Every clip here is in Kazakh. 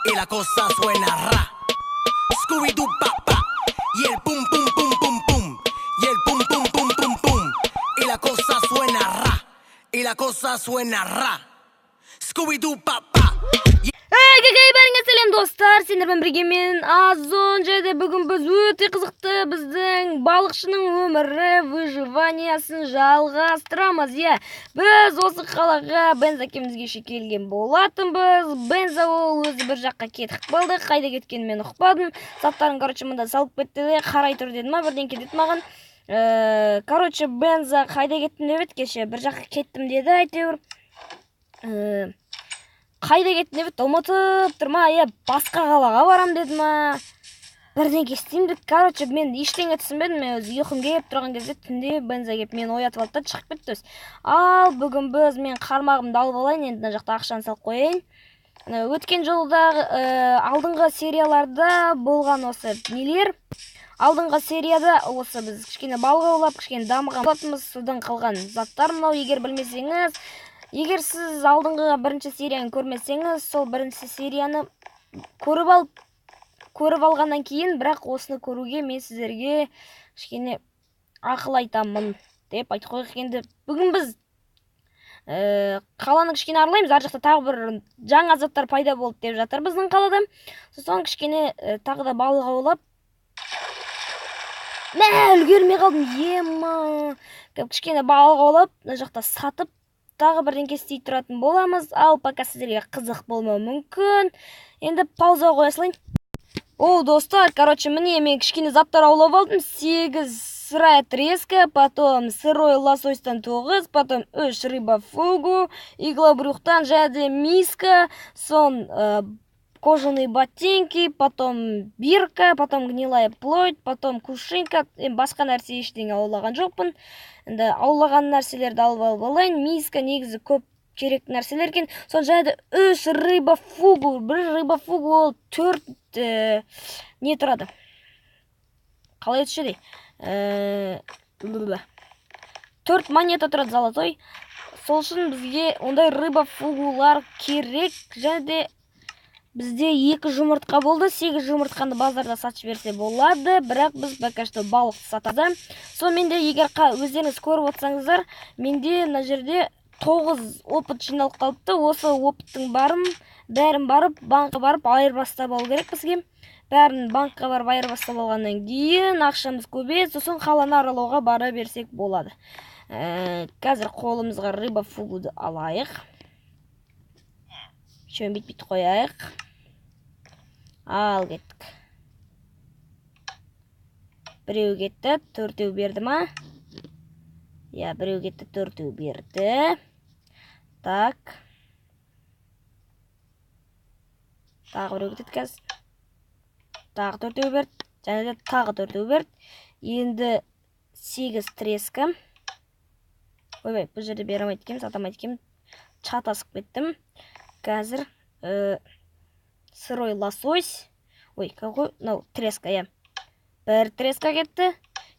Y la cosa suena ra. Scooby-Doo pa pa. Y el pum pum pum pum pum. Y el pum pum pum pum pum. Y la cosa suena ra. Y la cosa suena ra. Scooby-Doo pa pa. Эй, бәріңе сәлем, достар! Сендермен бірге мен, Азон, және бүгін біз өте қызықты біздің балықшының өмірі выживаниясын жалғастырамыз. Иә, біз осы қалаға Бенза екеуміз кеше келген болатынбыз. Бенза ол өзі бір жаққа кетіп қалды, қайда кеткенін мен ұқпадым. Заттарын, короче, мында салып кетті де, қарай тұр деді ма, бірдеңке деді маған. Короче, Бенза қайда кеттім деп еді кеше, бір жаққа кеттім деді әйтеуір. Қайда кеттің деп еді, ұмытып тұр ма, иә, басқа қалаға барам деді ма, бірдеңке істеймін деді. Короче, мен ештеңе түсінбедім. Мен өзі ұйқым келіп тұрған кезде түнде Бенза келіп мені оятып алды да шығып кетті өзі. Ал бүгін біз, мен қармағымды алып алайын, енді мына жақта ақшаны салып қояйын. Өткен жолдағы, алдыңғы серияларда болған осы нелер, алдыңғы серияда осы біз кішкене балық аулап, кішкене дамыған болатынбыз, содан қалған заттар мынау. Егер білмесеңіз, егер сіз алдыңғы бірінші серияны көрмесеңіз, сол бірінші серияны көріп алып, көріп алғаннан кейін, бірақ осыны көруге мен сіздерге кішкене ақыл айтамын деп айтып қояйық. Енді бүгін біз қаланы кішкене аралаймыз. Ар жақта тағы бір жаңа заттар пайда болды деп жатыр біздің қалада. Сосын кішкене тағы да балық аулап, мә, үлгермей қалдым, ема. Кішкене балық аулап, мына жақта сатып, тағы бірдеңке істей тұратын боламыз. Ал пока сіздерге қызық болмауы мүмкін. Енді пауза қоя салайын. О, достар, короче, міне мен кішкене заттар аулап алдым. 8 сырая треска, потом сырой лососьтан 9, потом 3 рыба фугу, иглобрюхтан және де миска, сон кожаные ботинки, потом бирка, потом гнилая плоть, потом кувшинка. Енді басқа нәрсе ештеңе аулаған жоқпын. Енді аулаған нәрселерді алып алып алайын. Миска негізі көп керек нәрселер екен. Сон және де 3 рыба фугу. Бір рыба фугу ол 4 не тұрады? Қалай өтуші еді? 4 монета тұрады золотой. Сол үшін бізге ондай рыба фугулар керек. Және де бізде 2 жұмыртқа болды. 8 жұмыртқаны базарда сатып жіберсе болады. Бірақ біз пока что балық сатады. Сол менде, егер өздеріңіз көріп отырсаңыздар, менде мына жерде 9 опыт жиналып қалыпты. Осы опыттың бәрін барып, банкқа барып айырбастап алу керек бізге. Бәрін банкқа барып айырбастап алғаннан кейін ақшамыз көбейеді, сосын қаланы аралауға бара берсек болады. Қазір қолымызға рыба фугуды алайық. Шөм бүйтіп қояйық. Ал кеттік. Біреу кетті, төртеу берді ма? Иә, біреу кетті, төртеу берді. Так. Тағы біреу кетеді қазір. Тағы төртеу берді. Және де тағы төртеу берді. Енді 8 треска. Ойбай, бұл жерде бере алмайды екенмін, сата алмайды екенмін. Шатасып кеттім. Қазір сырой лосось. Ой, какой? Мынау треска, иә. Бір треска кетті.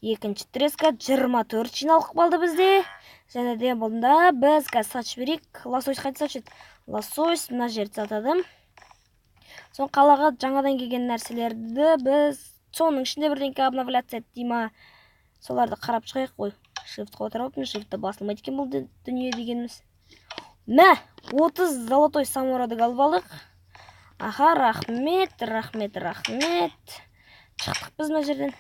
Екінші треска 24 жиналып қалды бізде. Және де бұнда біз қазір сатып жіберейік. Лосось қайда сатып жібереді? Лосось мына жерде сатады. Соң қалаға жаңадан келген нәрселерді біз соның ішінде бірдеңке обновляция дей ма, соларды қарап шығайық. Ой, shiftқа отырып алыппын, shiftті басылмайды екен бұл дүние дегеніміз. Мә, 30 золотой самородок алып алдық. Аха, рахмет, рахмет, рахмет. Шықтық біз мына жерден.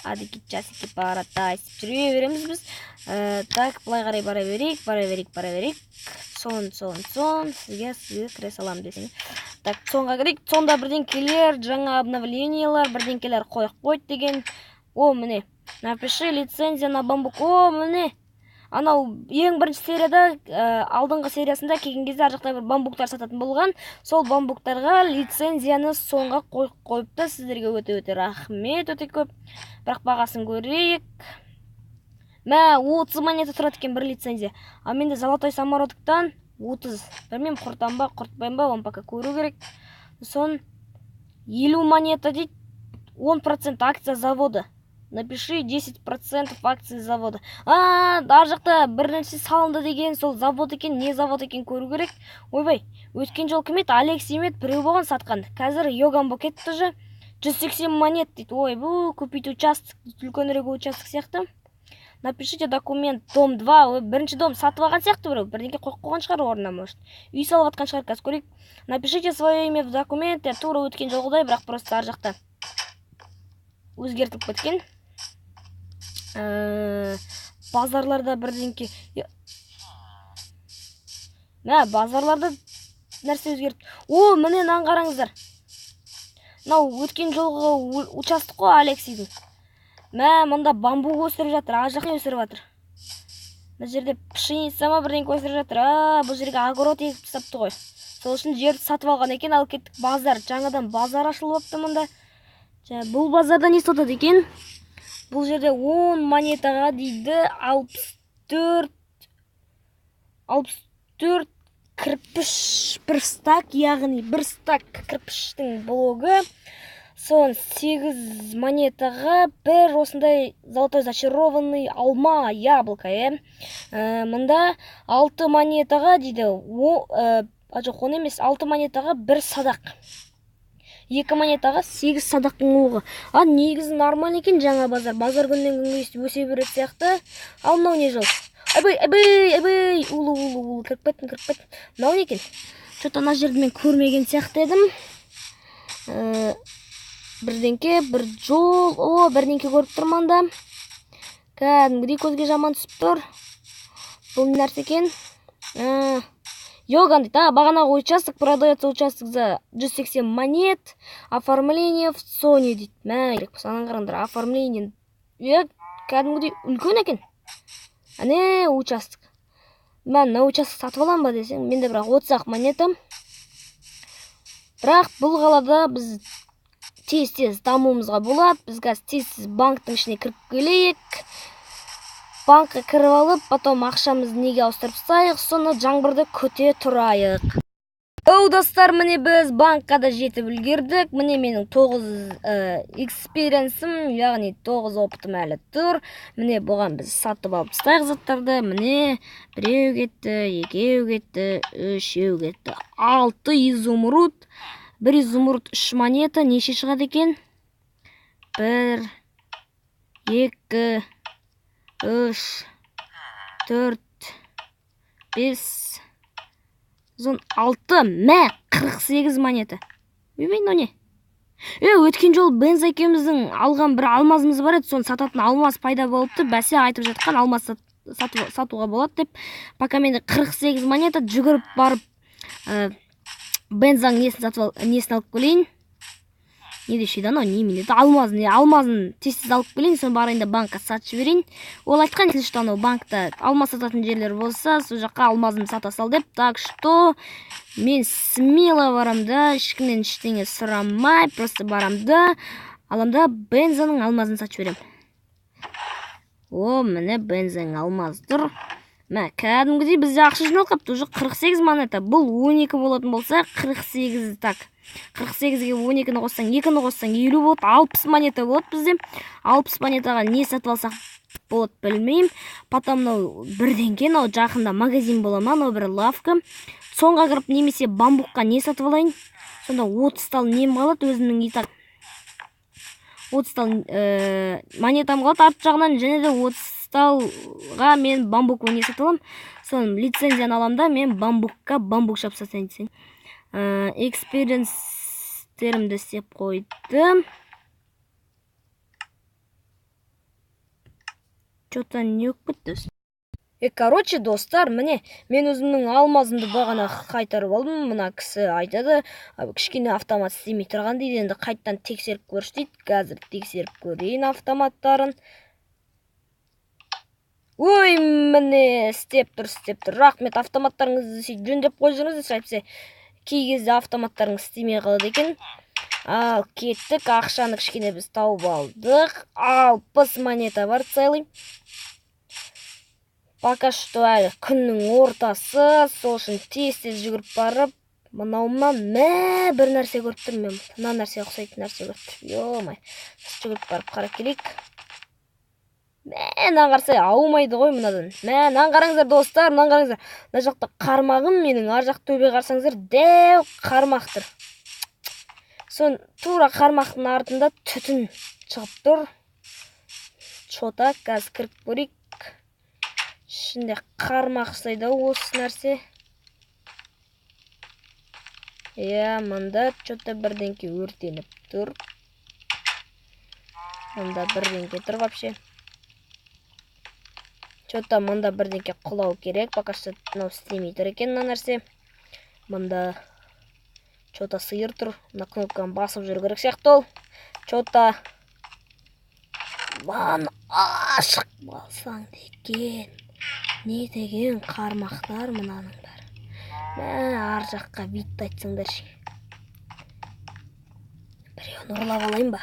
Адики часики паратайсып жүре береміз біз. Так, былай қарай бара берейік, бара берейік, бара берейік. Сон, сон, сон. Сізге кіре саламын десең. Так, сонға кірейік. Сонда бірдеңкелер, жаңа обновлениялар, бірдеңкелер қойып қойды деген. О, міне. Напиши лицензия на бамбук. О, міне. Анау ең бірінші серияда, алдыңғы сериясында келген кезде ар жақта бір бамбуктар сататын болған. Сол бамбуктарға лицензияны соңға қойып қойыпты. Сіздерге өте-өте рахмет, өте көп. Бірақ бағасын көрейік. Мә, 30 монета тұрады екен бір лицензия. А менде золотой самородоктан 30. Білмеймін, құртам ба, құртпаймын ба, оны пока көру керек. Сон 50 монета дейді. 10% акция завода. Напиши 10% акций завода. А, ар жақта бір нәрсе салынды деген сол завод екен, не завод екен көру керек. Ойбай, өткен жол кім еді? Алексей ме еді? Біреу болған сатқан. Қазір Йоган болып кетті уже. 180 монет дейді. Ой, бұл купить участок, үлкенірек участок сияқты. Напишите документ, дом 2. Ой, бірінші дом сатып алған сияқты біреу. Бірдеңе қойып қойған шығар орнына, может. Үй салып жатқан шығар, қазір көрейік. Напишите свое имя в документе. Тура өткен жолғыдай, бірақ просто ар жақта өзгертіліп кеткен. Базарларда бірдеңке. Мә, базарларда нәрсе өзгерді. О, міне, мынаны қараңыздар. Мынау өткен жолғы участок қой Алексейдің. Мә, мында бамбук өсіріп жатыр, ар жақта өсіріп жатыр. Мына жерде пшеница ма бірдеңке өсіріп жатыр. А, бұл жерге огород егіп тастапты ғой. Сол үшін жерді сатып алған екен. Алып кеттік базар. Жаңадан базар ашылып алыпты мында. Жаңа, бұл базарда не сатады екен? Бұл жерде 10 монетаға дейді 64 кірпіш бір стак, яғни бір стак кірпіштің блогы. Сон 8 монетаға бір осындай золотой зачарованный алма, яблоко, е. Мында 6 монетаға дейді, а жоқ, он емес, 6 монетаға бір садақ. 2 монетаға 8 садақтың оғы. А, негізі нормально екен жаңа базар. Базар күннен күнге өстіп өсе беретін сияқты. Ал мынау не жол? Айбай, айбай, айбай, улы, улы, улы, кіріп кеттім, кіріп кеттім. Мынау не екен? Чё-то ана жерді мен көрмеген сияқты едім. Бірдеңке, бір жол. О, бірдеңке көріп тұрмын анда. Кәдімгідей көзге жаман түсіп тұр. Бұл не нәрсе екен? Йоган дейді. А, бағанағы участок, продается участок за 180 монет. Оформление в Соне дейді. Мә, керек болса, ананы қараңдар. Оформление. Е, кәдімгідей үлкен екен. Әне, участок. Мә, мына участок сатып аламын ба десең, менде бірақ отыз ақ монета. Бірақ бұл қалада біз тез-тез дамуымызға болады. Біз қазір тез-тез банктың ішіне кіріп келейік. Банкқа кіріп алып, потом ақшамызды неге ауыстырып тастайық, соны жаңбырды күте тұрайық. Оу, достар, міне біз банкқа да жетіп үлгердік. Міне менің 9 экспириенсім, яғни 9 опытым әлі тұр. Міне бұған біз сатып алып тастайық заттарды. Міне біреу кетті, екеу кетті, үшеу кетті. 6 изумруд. Бір изумруд 3 монета. Неше шығады екен? 1, 2, 3, 4, 5, зон, 6, мә, 48 монета. Ойбай, мынау не? Е, өткен жолы Бенза екеуміздің алған бір алмазымыз бар еді, соны сататын алмаз пайда болыпты. Бәсе айтып жатқан алмаз сатуға болады деп. Пока менде 48 монета, жүгіріп барып, Бензаның несін сатып ал, несін алып келейін. Не деуші еді анау, немене еді? Алмазын, не, алмазын тез-тез алып келейін, соны барайын да банкқа сатып жіберейін. Ол айтқан, если что, анау банкта алмаз сататын жерлер болса, сол жаққа алмазын сата сал деп. Так что мен смело барам да, ешкімнен ештеңе сұрамай, просто барам да, алам да Бензаның алмазын сатып жіберем. О, міне Бензаның алмазы тұр. Мә, кәдімгідей бізде ақша жиналып қалыпты, уже 48 монета. Бұл 12 болатын болса, 48, так. 48-ге 12-ні қоссаң, 2-ні қоссаң, 50 болады, 60 монета болады бізде. 60 монетаға не сатып алсақ болады білмеймін. Потом мынау бірдеңке, мынау жақында магазин бола ма, мынау бір лавка. Соңға кіріп немесе бамбукқа не сатып алайын. Сонда 30 тал нем қалады өзімнің, итак. 30 тал монетам қалады арт жағынан, және де 30 талға мен бамбук не сатып аламын. Соны лицензияны аламын да, мен бамбукка бамбук шап сатайын десең. Эксперинстерімді істеп қойдым. Чё-то не болып кетті өзі. Короче, достар, міне, мен өзімнің алмазымды бағана қайтарып алдым. Мына кісі айтады, кішкене автомат істемей тұрған дейді, енді қайттан тексеріп көрші дейді. Қазір тексеріп көрейін автоматтарын. Ой, міне, істеп тұр, істеп тұр. Рахмет, автоматтарыңызды сөйтіп жөндеп қойып жүріңіздер, әйтпесе кей кезде автоматтарыңыз істемей қалады екен. Ал, кеттік, ақшаны кішкене біз тауып алдық. 60 монета бар целый. Пока что әлі күннің ортасы, сол үшін тез-тез жүгіріп барып, мынау ма, мә, бір нәрсе көріп тұрмын мен. Мына нәрсе ұқсайтын нәрсе көріп тұрмын. Ё-май. Жүгіріп барып қарап келейік. Мә, мынаны қарасай, аумайды ғой мынадан. Мә, мынаны қараңыздар, достар, мынаны қараңыздар. Мына жақта қармағым менің, ар жақ төбе қарасаңыздар, дәу қармақ тұр. Сон тура қармақтың артында түтін шығып тұр. Чота, қазір кіріп көрейік. Ішінде қармақ ұстайды осы нәрсе. Иә, мында чота бірдеңке өртеніп тұр. Мында бірдеңке тұр вообще. Чота мында бірдеңке құлау керек. Пока что мынау істемей тұр екен мына нәрсе. Мында чота сиыр тұр. Мына кнопканы басып жүру керек сияқты ол. Чота мынаны ашық алсаң деген. Не деген қармақтар мынаның бәрі. Мә, ар жаққа битті айтсаңдаршы. Біреуін ұрлап алайын ба?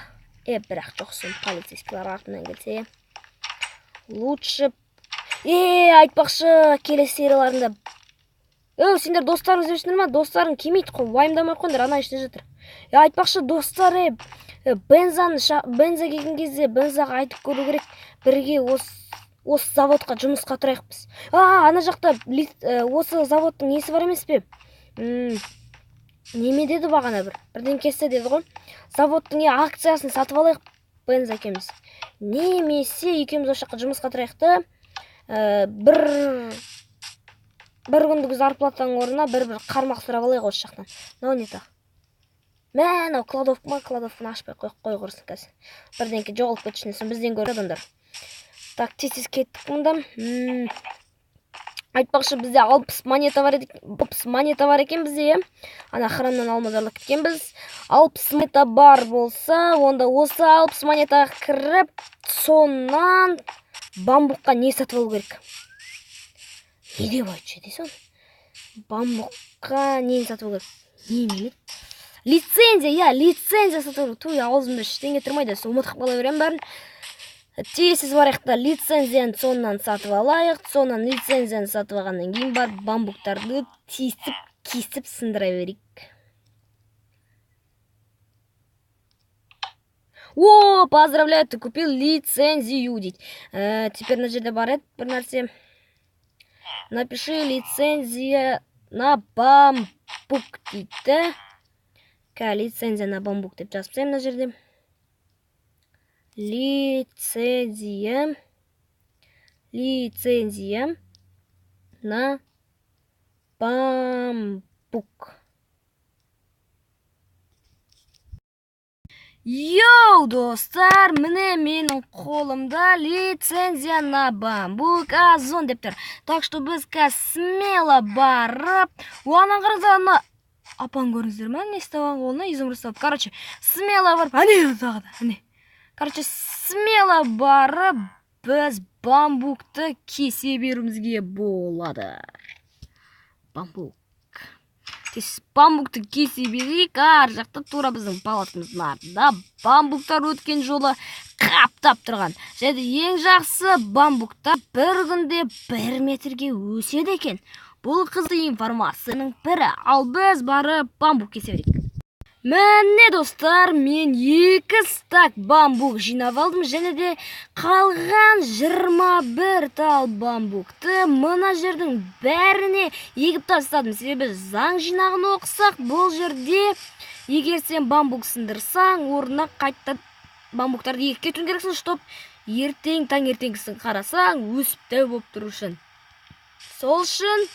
Бірақ жоқ, сон полицейскийлер артынан келсе. Лучше айтпақшы, келесі серияларында. Сендер достарың іздеп ма? Достарың келмейді қой, уайымдамай қойыңдар, ана ішінде жатыр. Айтпақшы, достар, Бенза келген кезде Бензаға айтып көру керек, бірге осы заводқа жұмысқа тұрайық біз. Ана жақта осы заводтың несі бар емес пе? Неме деді бағана бір? Бірдеңкесі деді ғой. Заводтың акциясын сатып алайық Бенза екеуміз. Немесе екеуміз осы жаққа жұмысқа тұрайық та, бір күндік зарплатаның орнына бір қармақ сұрап алайық осы жақтан. Мынау не тағы? Мә, мынау кладовка ма? Кладовканы ашпай қой құрсын қазір. Бірдеңке жоғалып кетті ішінен, бізден көреді адамдар. Так, тез-тез кеттік мұнда. Айтпақшы, бізде 60 монета бар еді, 60 монета бар екен бізде, иә? Ана храмнан алмаз алып кеткенбіз. 60 монета бар болса, онда осы 60 монетаға кіріп, сонан бамбукқа не сатып алу керек? Не деп айтшы дейсің? Бамбукқа нені сатып алу керек? Не мен? Лицензия, иә, лицензия сатып алу керек. Туй, аузымда ештеңе тұрмайды, сол ұмытып қала беремін бәрін. Тез барайық та лицензияны сонан сатып алайық. Сонан лицензияны сатып алғаннан кейін барып бамбуктарды тесіп, кесіп сындыра берейік. О, поздравляю, ты купил лицензию, дейді. Теперь мына жерде бар еді бір нәрсе. Напиши лицензия на бамбук дейді. Ка, лицензия на бамбук деп жазып тастаймын мына жерде. Лицензия на бамбук. Йоу, достар, міне менің қолымда лицензия на бамбук Озон деп тұр. Так что біз қазір смело барып, оған қараңыздар, ана апан көрдіңіздер ме? Не істеген қолына изумруд ұстап. Короче, смело барып, әне тағы да, әне. Короче, смело барып, біз бамбукты кесе беруімізге болады. Бамбук. Тез бамбукты кесе берейік. Ар жақта тура біздің палаткамыздың артында бамбуктар өткен жолы қаптап тұрған. Және ең жақсы бамбуктар бір күнде 1 метрге өседі екен. Бұл қызды информацияның бірі. Ал біз барып бамбук кесе берейік. Міне достар, мен 2 стак бамбук жинап алдым. Және де қалған 21 тал бамбукты мына жердің бәріне егіп тастадым. Себебі заң жинағын оқысақ, бұл жерде егер сен бамбук сындырсаң, орнына қайтадан бамбуктарды егіп кетуің керексің, чтоб ертең таңертеңгісін қарасаң, өсіп дәу болып тұру үшін. Сол үшін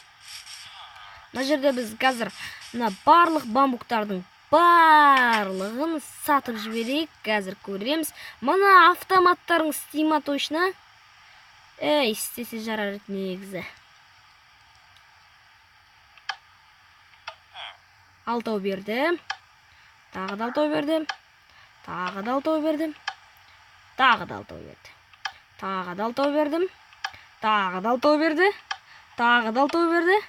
мына жерде біз қазір мына барлық бамбуктардың барлығын сатып жіберейік. Қазір көреміз. Мына автоматтарың істей ма точно? Ей, істесе жарар еді негізі. 6 берді. Тағы да 6 берді. Тағы да 6 берді. Тағы да 6 берді. Тағы да 6 бердім. Тағы да 6 берді. Тағы да 6 берді.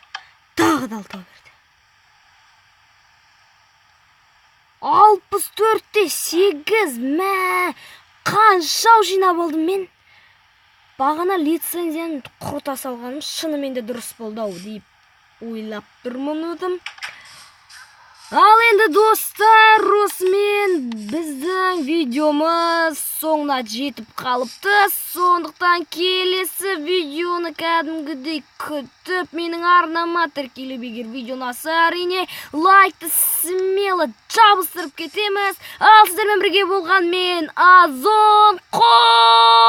Тағы да 6 берді. 64,8. Мә, қанша жинап алдым мен? Бағана лицензияны құрта салғаным шынымен де дұрыс болды ау деп ойлап тұрмын өзім. Ал енді достар, осымен біздің видеомыз соңына минутқа жетіп қалыпты. Сондықтан келесі видеоны кәдімгідей күтіп, менің арнама тіркеліп, егер видео ұнаса, әрине, лайкты смело жабыстырып кетеміз. Ал сіздермен бірге болған мен, Азон Қой.